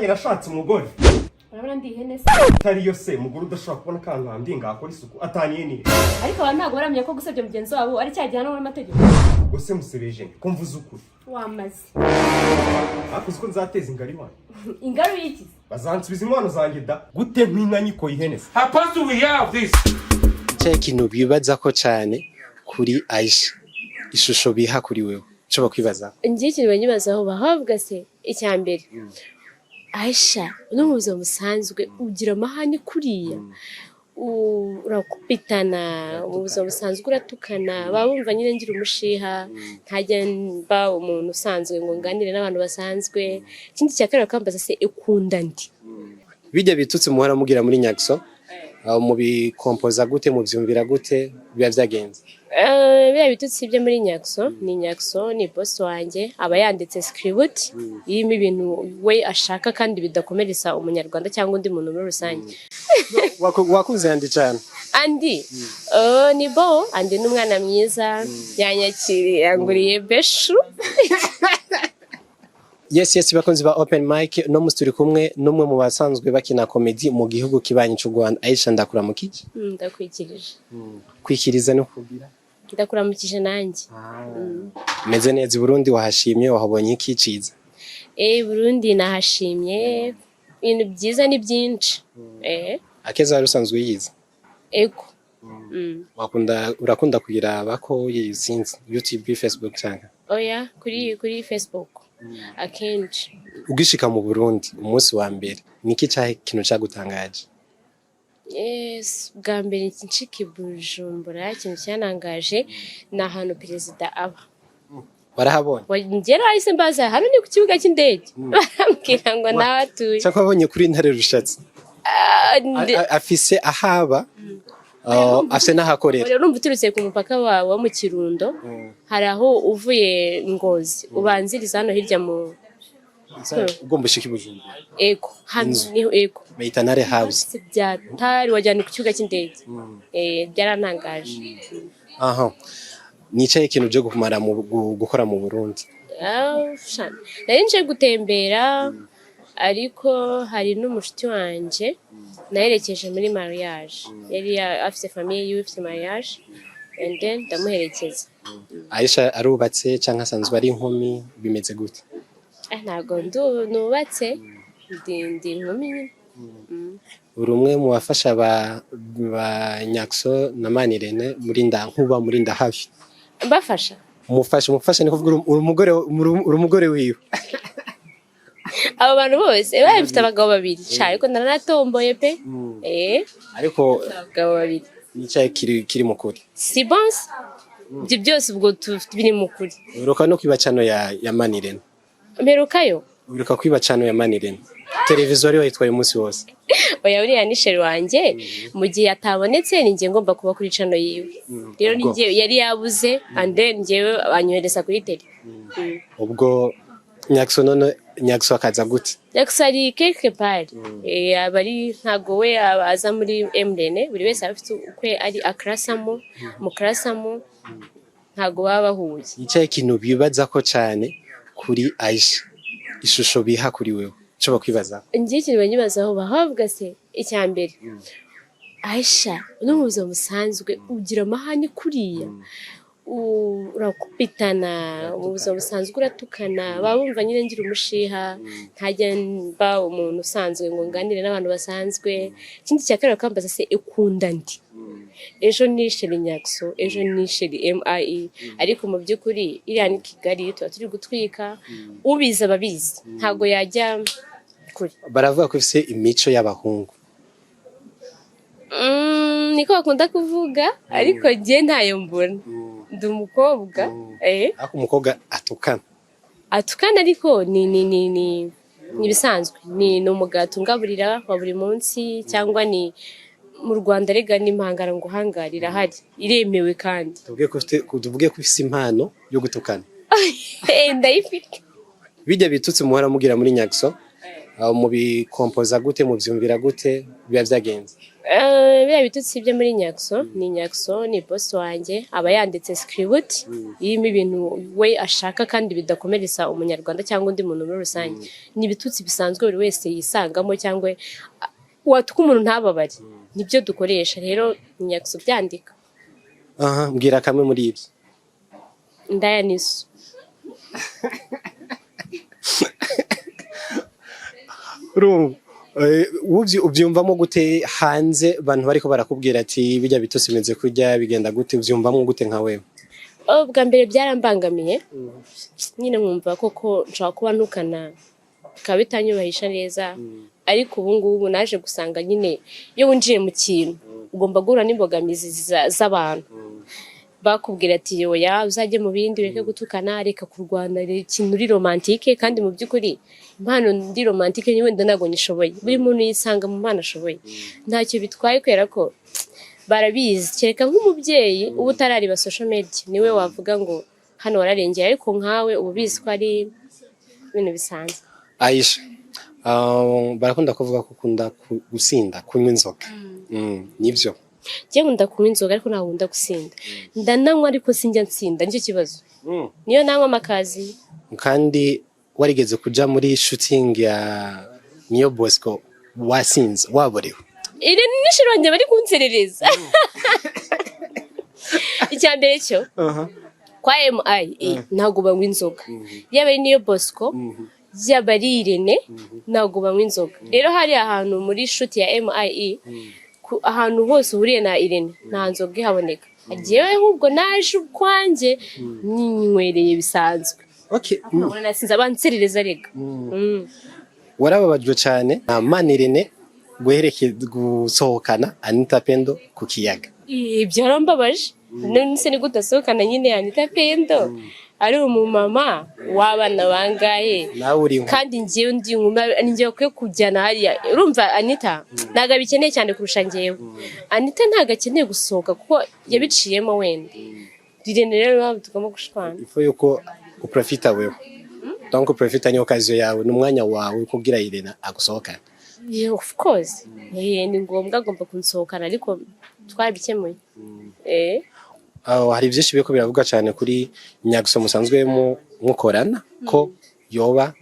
Nanjye nashatse umugore. Urabona ndi ihene se? Utariyo se, umugore udashobora kubona akantu ngakora isuku ataniye nihe? Ariko abantu ntabwo baramenya ko gusebya mugenzi wabo ari cyaha gihanwa n'amategeko. Ubwo se musebeje nde ko mvuze ukuri? Wamaze. Ariko uzi ko nzateza ingari iwanyu? Ingaru y'ikizi? Bazansubiza inkwano zanjye da. Gute nk'inka nyikoye ihene se? How possible we have this? Cya kintu bibaza ko cyane kuri Aisha, ishusho biha kuri wewe, cyo bakwibaza? Njye ikintu banyibazaho, bahabwa se, icya mbere, Aisha no mu buzima busanzwe ugira amahane kuriya, urakubitana, mu buzima busanzwe uratukana? Baba bumva nyine ngira umushiha, ntajya mba umuntu usanzwe ngo nganire n'abantu basanzwe. Ikindi cya kabiri bakambaza se ukunda ndi? Bijya bitutse muhora mugira muri Nyakso, aho mubikompoza gute, mubyumvira gute, biba byagenze? Biriya bitutsi byo muri Nyakso, ni Nyakso, ni boss wanjye, aba yanditse script irimo ibintu we ashaka kandi bidakomeretsa umunyarwanda cyangwa undi muntu muri rusange. Wakunze Andy cyane? Andy, ni bo, Andy ni umwana mwiza, yanyakiriye, yanguriye beshu. Yes, bakunzi ba Open Mic, no musi turi kumwe n'umwe mu basanzwe bakina comedy mu gihugu kibanyi cy'u Rwanda. Aisha, ndakuramukije. Ndakwikirije. Kwikiriza no kugira? Ndakuramukije nanjye. Meze neza. I Burundi wahashimye? Wahabonye iki ciza? Burundi nahashimye, ibintu byiza ni byinshi. Akeza wari usanzwe uyizi? Ego. Wakunda, urakunda kuyiraba ko sinzi, YouTube, Facebook cyangwa? Oya, kuri Facebook akenshi. Ugishika mu Burundi umunsi wa mbere, niki cyahe kintu cyagutangaje? Yes, bwa mbere nshika i Bujumbura, ikintu cyanangaje ni ahantu perezida aba. Warahabonye? Njye nahise mbaza: "Hano ni ku kibuga cy'indege?" Barambwira ngo nawe atuye. Cyangwa wabonye kuri Ntare Rushatsi? Ah. Afise ahaba, afise n'ahakorera. Urumva uturutse ku mupaka wawe wo mu Kirundo, hari aho uvuye Ngozi ubanziriza hano hirya mu Ugomba ushika i Bujumbura. Ego, hano Inzu. niho, ego. Bayita Ntare House. Byatari wajyana ku kibuga cy'indege. Byarantangaje. Aha nicaye ikintu byo kumara mu gukora mu Burundi? Ah, sha, nari nje gutembera, ariko hari n'umushuti wanje naherekeje muri mariage. Yari afise famille yiwe, ifise mariage, and then ndamuherekeza. Aisha arubatse cyangwa asanzwe ari inkumi, bimeze gute? Ah, ntabwo nubatse, ndi inkumi nyine. Uri umwe mu bafasha ba Nyakso na Manirene muri nkuba muri Ndahafi. Mbafasha? Umufasha ni kuvuga uri umugore wiwe. Abo bantu bose bari bafite abagabo babiri sha, ariko naranatomboye pe. Ariko abagabo babiri. Nicaye kiri mu kuri. Si bon se? Ibyo byose ubwo biri mu kuri. Uheruka no kwiba channel ya Manirene? Mperukayo? Uheruka kwiba channel ya Manirene, televiziyo wari wayitwaye umunsi wose. Oya, uriya ni chéri wanjye. Mu gihe atabonetse ni njye ngomba kuba kuri channel yiwe. Rero ni njye yari yabuze, and then njyewe banyohereza kuri tele. Ubwo Nyakso, none Nyakso akaza gute? Jackson ari quelque part. Aba ari, ntago we aba aza muri MRN. Buri wese aba afite ukwe ari akrasamo mukrasamo, ntago baba bahuye. Nicaye ikintu bibaza ko cyane kuri Aisha, ishusho biha kuri wewe, cyo bakwibaza? Njye ikintu banyibazaho, bahabwa se, icya mbere, Aisha no mu buzima busanzwe ugira amahane kuriya, urakubitana, mu buzima busanzwe uratukana? Baba bumva nyine ngira umushiha, ntajya mba umuntu usanzwe ngo nganire n'abantu basanzwe. Ikindi cya kabiri bakambaza se ukunda ndi? Ejo ni chéri Nyakso, ejo ni chéri MIE, ariko mu by'ukuri iriya ni Kigali, tuba turi gutwika. Ubizi ababizi ntabwo yajya kure. Baravuga ko ifise imico y'abahungu. Niko bakunda kuvuga, ariko njye ntayo mbona, ndi umukobwa. Ariko umukobwa atukana? Atukana, ariko ni ibisanzwe, ni umugati ungaburira wa buri munsi. Cyangwa ni mu Rwanda rega n'impangara ngo uhangare irahari, iremewe kandi. Tuvuge ko ufise impano yo gutukana? Ndayifite. Bijya bitutse muhora mugira muri Nyakso. Mubikompoza gute, muvyumvira gute, biba vyagenze? Biriya bitutsi byo muri Nyakso ni Nyakso, ni boss wanjye, aba yanditse script irimo ibintu we ashaka kandi bidakomeretsa umunyarwanda cyangwa undi muntu muri rusange. Ni ibitutsi bisanzwe buri wese yisangamo, cyangwa watuka umuntu ntababare, nibyo dukoresha. Rero ni Nyakso byandika. Aha, mbwira kamwe muri ibyo. Indaya niso. Urumva, ubyumvamo gute hanze abantu bariko barakubwira ati bijya bitutsi bimeze kurya, bigenda gute, ubyumvamo gute nka wewe? Oh, bwa mbere byarambangamiye nyine, nkumva koko nshobora kuba ntukana bikaba bitanyubahisha neza. Ariko ubu ngubu naje gusanga nyine iyo winjiye mu kintu ugomba guhura n'imbogamizi z'abantu bakubwira ati oya, uzajye mu bindi, ureke gutukana, reka kurwana, reka ikintu uri romantique. Kandi mu by'ukuri impano ndi romantique ni wenda ntabwo nyishoboye. Buri muntu yisanga mu mpano ashoboye, ntacyo bitwaye kubera ko barabizi. Kereka nk'umubyeyi uba utarareba social media, niwe wavuga ngo hano wararengeye, ariko nkawe uba ubizi ko ari ibintu bisanzwe. Aisha, barakunda kuvuga ko ukunda gusinda, kunywa inzoga. Nivyo? Njye nkunda kunywa inzoga, ariko ntabwo nkunda gusinda. Ndananywa ariko sinjya nsinda, nicyo kibazo. Niyo nanywa amakazi. Kandi warigeze kuja muri shooting ya Niyo Bosco wasinze, waborewe? Iri nishuro wanjye bari kunserereza. Icya mbere cyo, kwa MI ntabwo banywa inzoga, yaba ari Niyo Bosco, yaba ari Irene, ntabwo banywa inzoga. Rero hari ahantu muri shoot ya MIE, ahantu hose uhuriye na Irene nta nzoga ihaboneka. Njyewe ahubwo naje ukwanjye ninywereye bisanzwe. Nkabona nasinze, abanserereza rega. Warababajwe cyane na Manirene guhereke gusohokana Anita Pendo ku kiyaga? Byarambabaje. None se ni gute asohokana nyine Anita Pendo, ari umumama w'abana bangahe? Nawe uri inkumi. Kandi njyewe ndi inkumi, ni njyewe bakwiye kujyana hariya. Urumva Anita ntabwo abikeneye cyane kurusha njyewe. Anita ntabwo akeneye gusohoka kuko yabiciyemo wenda. Irene rero niyo tugomba gushwana. Ifo yuko uprofita wewe, donc uprofita ni occasion yawe, ni umwanya wawe kugira Irene agusohokane. Yeah, of course. Ni ngombwa, agomba kunsohokana, ariko twarabikemuye. Aho hari byinshi biriko biravuga cyane kuri Nyaguso musanzwe mukorana, ko yoba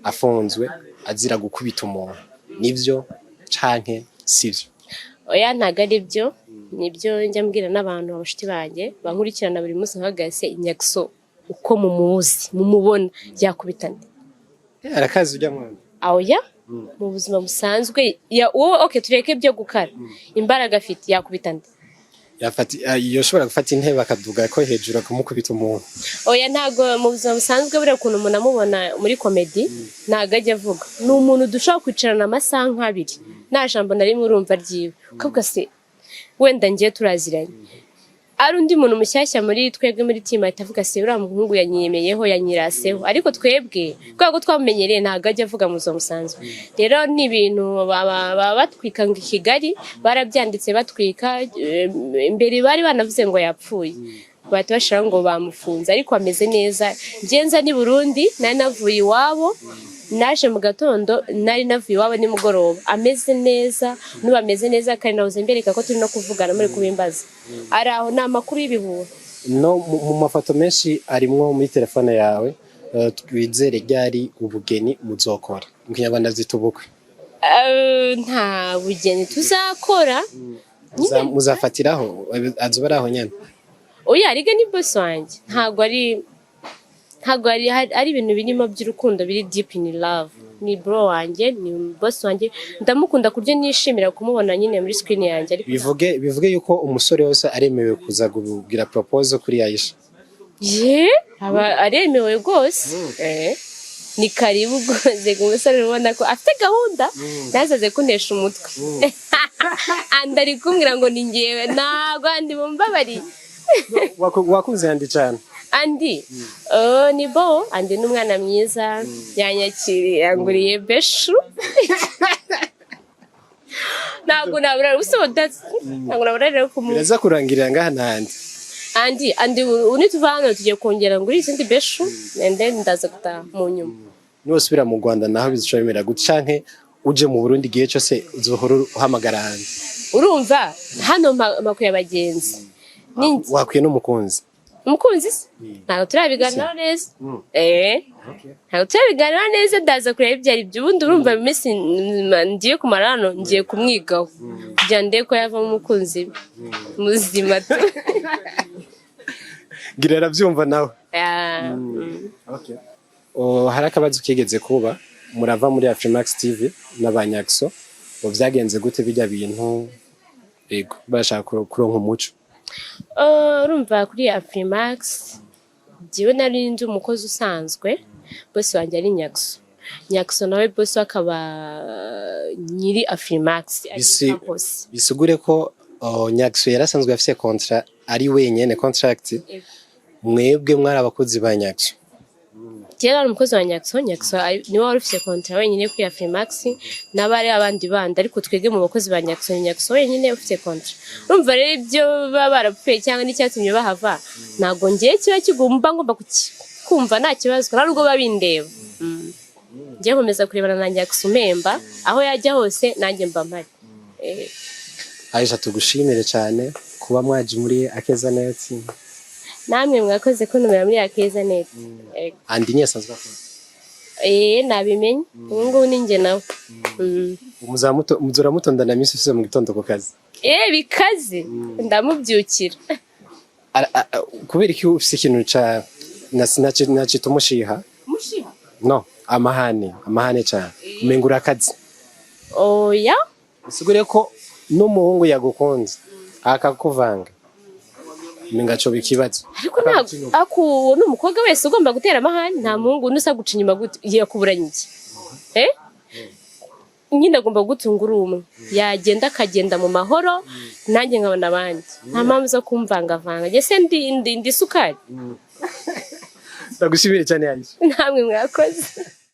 afunzwe azira gukubita umuntu. Nivyo canke sivyo? Oya, ntabwo ari byo. Nibyo njya mbwira n'abantu, abashuti banjye bankurikirana buri munsi, nkahagaze Nyaguso uko mumuzi mumubona yakubitane? Arakazi ujya mwana. Oya, mu buzima busanzwe ya wowe, okay, tureke byo gukara, imbaraga afite yakubita nde? Yafata, yoshobora gufata intebe akaduga ko hejuru akamukubita umuntu. Oya, ntabwo mu buzima busanzwe. Buriya ukuntu umuntu amubona muri comedy, ntabwo ajya avuga. Ni umuntu dushobora kwicarana amasaha nk'abiri nta jambo na rimwe urumva ryiwe, ukavuga se wenda ngiye turaziranye, ari undi muntu mushyashya muri twebwe muri team ahita avuga se uriya muhungu yanyemeyeho, yanyiraseho. Ariko twebwe kubera ko twamumenyereye, ntabwo ajya avuga mu buzima busanzwe. Rero ni ibintu baba batwika ngo i Kigali barabyanditse batwika. Mbere bari banavuze ngo yapfuye, bahita bashiraho ngo bamufunze, ariko ameze neza. Ngenza ni Burundi, nari navuye iwabo, naje mu gatondo, nari navuye iwabo nimugoroba. Ameze neza, n'ubu ameze neza, kandi nahoze mbereka ko turi no kuvugana muri kubimbaza. Ari aho, ni amakuru y'ibihuha. No mu mafoto menshi arimwo muri telefone yawe, twizere ryari ubugeni muzokora? Mu Kinyarwanda zita ubukwe. Nta bugeni tuzakora. Muzafatiraho azoba ari aho nyene? Oya, ariga ni boss wanjye, ntabwo ari ibintu birimo by'urukundo biri deep in love. Ni bro wanjye, ni boss wanjye, ndamukunda ku buryo nishimira kumubona nyine muri screen yanjye, ariko Bivuge yuko umusore wese aremewe kuza kugira propose kuri Aisha? Ye, aba aremewe rwose. Ni karibu rwose ku musore ubona ko afite gahunda, ntazaze kuntesha umutwe. Andi ari kumbwira ngo ni ngewe, ntabwo andi mumbabariye. Wakunze Andy cyane? Andi, oh, ni bo Andi ni umwana mwiza, yanyakiriye, yanguriye beshu. Ntabwo nabura ntabwo nabura rero Biraza kurangirira ngaha na Andy? Andi, Andi, ubu nituva hano tugiye kongera nguri izindi beshu and then ndaza gutaha mu nyuma. Niwasubira mu Rwanda naho bizoca bimera gute, canke uje mu Burundi igihe cyose uzohora uhamagara hanze? Urumva hano mpakuye abagenzi. Wakwiye n'umukunzi? Umukunzi se ntabwo turabiganiraho neza. Ntabwo turabiganiraho neza, ndaza kureba ibyo ari byo. Ubundi urumva mu minsi ngiye kumara hano ngiye kumwigaho kugira ngo ndebe ko yavamo umukunzi muzima tu. Ngira arabyumva nawe. Ah. Oh, hari akabazo kigeze kuba murava muri Afrimax TV n'abanyakso ngo vyagenze gute bijya bintu? Yego, bashaka kuronka umuco. Urumva kuri Afrimax jyewe nari ndi umukozi usanzwe, boss wanjye ari Nyakso. Nyakso nawe boss we akaba nyiri Afrimax ari Campos. Bisigure ko, oh, Nyakso yarasanzwe afise contrat ari wenyene, contract. Mwebwe mwari abakozi ba Nyakso? Kera ari umukozi wa Nyakso. Nyakso niwe wari ufite contrat wenyine kuri Afrimax, n'abari abandi bandi, ariko twebwe mu bakozi ba Nyakso ni Nyakso wenyine ufite contrat. Urumva rero ibyo baba barapfuye cyangwa n'icyatumye bahava ntabwo ngiye kiba kigomba ngomba kumva nta kibazo, nta nubwo biba bindeba. Ngiye nkomeza kurebana na Nyakso umpemba, aho yajya hose nanjye mba mpari. Aisha, tugushimire cyane kuba mwaje muri Akeza Net. Namwe mwakoze kuntumira muri Akeza Net. Andi niyo asanzwe akora. Nabimenye ubu ngubu ni njye nawe. Muzora mutondana misi yose mu gitondo ku kazi? Bikaze, ndamubyukira. Kubera iki ufise ikintu ca nacita umushiha? Mushiha? No, amahane, amahane cyane, umenga urakaze. Oya. Usigure ko n'umuhungu yagukunze akakuvanga umenga coba ikibazo. Ariko ntabwo ako uwo ni umukobwa wese ugomba gutera amahane. Nta muhungu nusa guca inyuma gute, yakuburanye iki? Nyine agomba gutunga uri umwe, yagenda akagenda mu mahoro, nanjye nkabona abandi. Nta mpamvu zo kumvangavanga. Njye se ndi isukari? Ndagushimire cyane, Aisha. Namwe mwakoze.